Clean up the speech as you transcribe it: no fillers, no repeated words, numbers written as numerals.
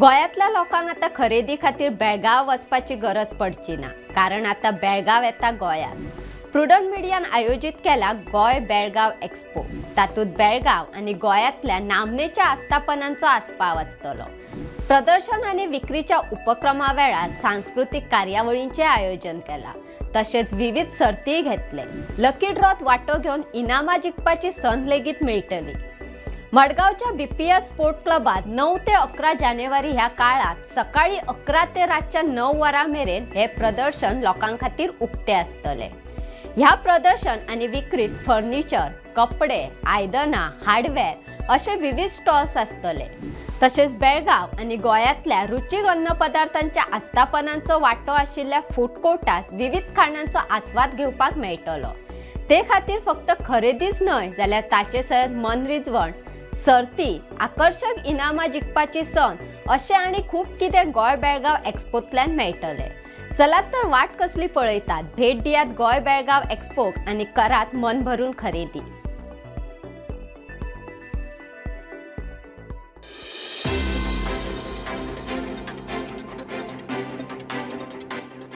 गोंयांतल्या लोकांक आतां खरेदी खातीर बेळगांव वचपाची गरज पडची ना, कारण आतां बेळगांव येता गोंयांत। प्रुडंट मिडियान आयोजीत केला गोंय बेळगांव एक्सपो। तातूंत बेळगांव आनी गोंयांतल्या नामनेच्या आस्थापनांचो आस्पाव आसतलो। प्रदर्शन आनी विक्रीच्या उपक्रमा वेळार सांस्कृतीक कार्यावळींचें आयोजन केलां, तशेंच विविध सर्तीय घेतले। लकी ड्रॉत वांटो घेवन इनामां जिखपाची संद लेगीत मेळटली। मडगांवच्या बीपीएस स्पोर्ट क्लबात 9 ते 11 जानेवारी ह्या काळात सकाळी 11 ते रातच्या 9 वरां मेरेन हे प्रदर्शन लोकां खातीर उक्ते आसतले। ह्या प्रदर्शन आनी विक्रीत फर्निचर, कपडे, आयदनां, हार्डवेअर अशे विविध स्टॉल्स आसतले। तशेंच बेळगांव आनी गोंयांतल्या रुचीक अन्न पदार्थांच्या आस्थापनांचो वांटो आशिल्ल्या फूड कोर्टात विविध खाणांचो आस्वाद घेवपाक मेळटलो। ते खातीर फक्त खरेदीच न्हय जाल्यार ताचे सयत मनरिजवण, सर्ती, आकर्शक इनामां जिखपाची संद अशें आनी खूब कितें गोंय बेळगांव एक्सपोंतल्यान मेळटलें। चलात तर वाट कसली पळयतात, भेट दियात गोंय बेळगांव एक्सपोक आनी करात मन भरून खरेदी।